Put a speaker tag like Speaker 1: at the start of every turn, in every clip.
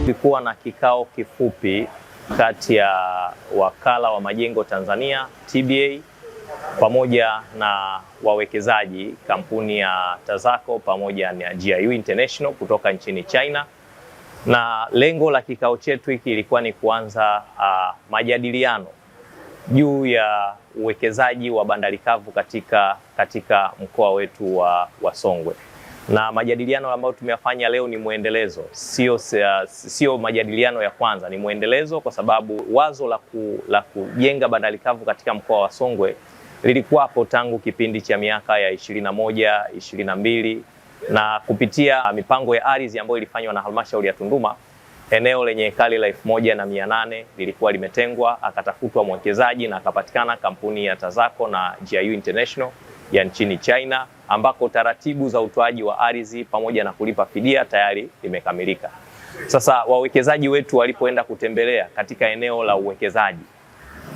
Speaker 1: Tulikuwa na kikao kifupi kati ya Wakala wa Majengo Tanzania TBA pamoja na wawekezaji kampuni ya Tasaco pamoja na GIU International kutoka nchini China, na lengo la kikao chetu hiki ilikuwa ni kuanza majadiliano juu ya uwekezaji wa bandari kavu katika mkoa wetu wa Songwe. Na majadiliano ambayo tumeyafanya leo ni mwendelezo, sio majadiliano ya kwanza, ni mwendelezo kwa sababu wazo la kujenga bandari kavu katika mkoa wa Songwe lilikuwapo tangu kipindi cha miaka ya 21, 22 na kupitia mipango ya ardhi ambayo ilifanywa na halmashauri ya Tunduma, eneo lenye ekari la 1800 lilikuwa limetengwa, akatafutwa mwekezaji na akapatikana kampuni ya Tasaco na GIU International ya nchini China, ambako taratibu za utoaji wa ardhi pamoja na kulipa fidia tayari imekamilika. Sasa wawekezaji wetu walipoenda kutembelea katika eneo la uwekezaji,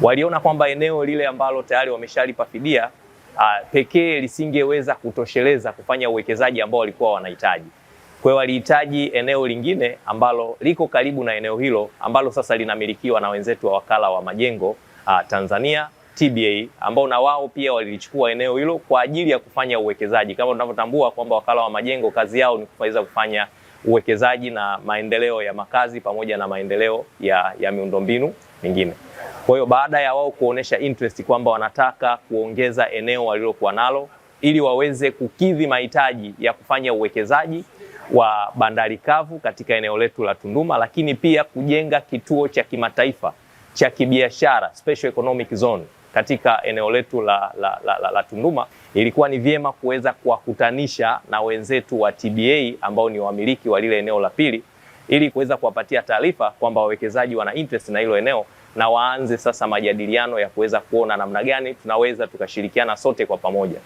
Speaker 1: waliona kwamba eneo lile ambalo tayari wameshalipa fidia pekee lisingeweza kutosheleza kufanya uwekezaji ambao walikuwa wanahitaji. Kwa hiyo walihitaji eneo lingine ambalo liko karibu na eneo hilo ambalo sasa linamilikiwa na wenzetu wa Wakala wa Majengo Tanzania TBA, ambao na wao pia walilichukua eneo hilo kwa ajili ya kufanya uwekezaji. Kama tunavyotambua kwamba Wakala wa Majengo kazi yao ni kuweza kufanya uwekezaji na maendeleo ya makazi pamoja na maendeleo ya miundombinu mingine. Kwa hiyo baada ya wao kuonesha interest kwamba wanataka kuongeza eneo walilokuwa nalo ili waweze kukidhi mahitaji ya kufanya uwekezaji wa bandari kavu katika eneo letu la Tunduma, lakini pia kujenga kituo cha kimataifa cha kibiashara Special Economic Zone katika eneo letu la Tunduma, ilikuwa ni vyema kuweza kuwakutanisha na wenzetu wa TBA ambao ni wamiliki wa lile eneo la pili ili kuweza kuwapatia taarifa kwamba wawekezaji wana interest na hilo eneo na waanze sasa majadiliano ya kuweza kuona namna gani tunaweza tukashirikiana sote kwa pamoja,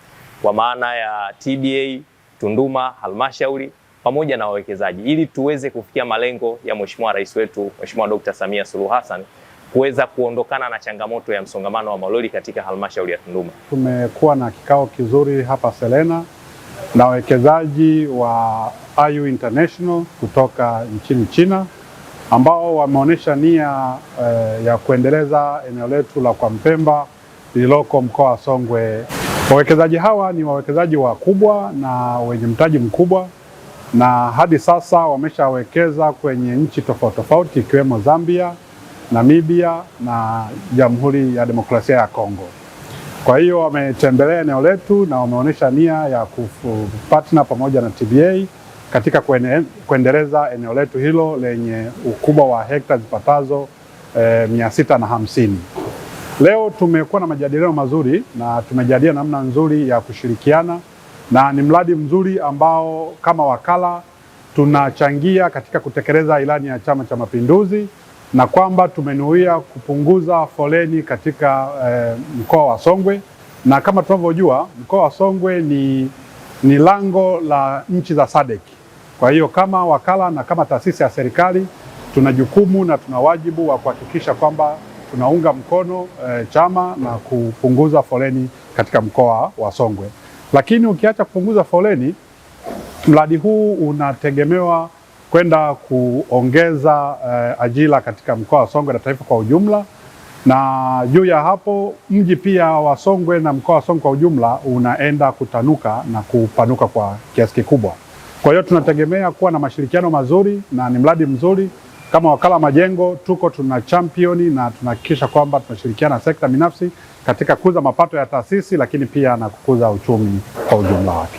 Speaker 1: kwa maana ya TBA Tunduma, halmashauri pamoja na wawekezaji, ili tuweze kufikia malengo ya Mheshimiwa Rais wetu Mheshimiwa Dr. Samia Suluhu Hassan kuweza kuondokana na changamoto ya msongamano wa malori katika halmashauri ya Tunduma.
Speaker 2: Tumekuwa na kikao kizuri hapa Selena na wawekezaji wa IU International kutoka nchini China ambao wameonyesha nia ya kuendeleza eneo letu la Kwa Mpemba lililoko mkoa wa Songwe. Wawekezaji hawa ni wawekezaji wakubwa na wenye mtaji mkubwa, na hadi sasa wameshawekeza kwenye nchi tofauti tofauti ikiwemo Zambia, Namibia na Jamhuri ya Demokrasia ya Kongo. Kwa hiyo wametembelea eneo letu na wameonyesha nia ya kupartner pamoja na TBA katika kuendeleza eneo letu hilo lenye ukubwa wa hekta zipatazo 650. Leo tumekuwa na majadiliano mazuri na tumejadiliana namna nzuri ya kushirikiana, na ni mradi mzuri ambao kama wakala tunachangia katika kutekeleza ilani ya Chama cha Mapinduzi, na kwamba tumenuia kupunguza foleni katika mkoa wa Songwe, na kama tunavyojua mkoa wa Songwe ni lango la nchi za SADC. Kwa hiyo kama wakala na kama taasisi ya serikali tuna jukumu na tuna wajibu wa kuhakikisha kwamba tunaunga mkono chama na kupunguza foleni katika mkoa wa Songwe. Lakini ukiacha kupunguza foleni, mradi huu unategemewa kwenda kuongeza ajira katika mkoa wa Songwe na taifa kwa ujumla. Na juu ya hapo, mji pia wa Songwe na mkoa wa Songwe kwa ujumla unaenda kutanuka na kupanuka kwa kiasi kikubwa. Kwa hiyo tunategemea kuwa na mashirikiano mazuri na ni mradi mzuri. Kama wakala majengo tuko tuna championi na tunahakikisha kwamba tunashirikiana na sekta binafsi katika kukuza mapato ya taasisi, lakini pia na kukuza uchumi kwa ujumla wake.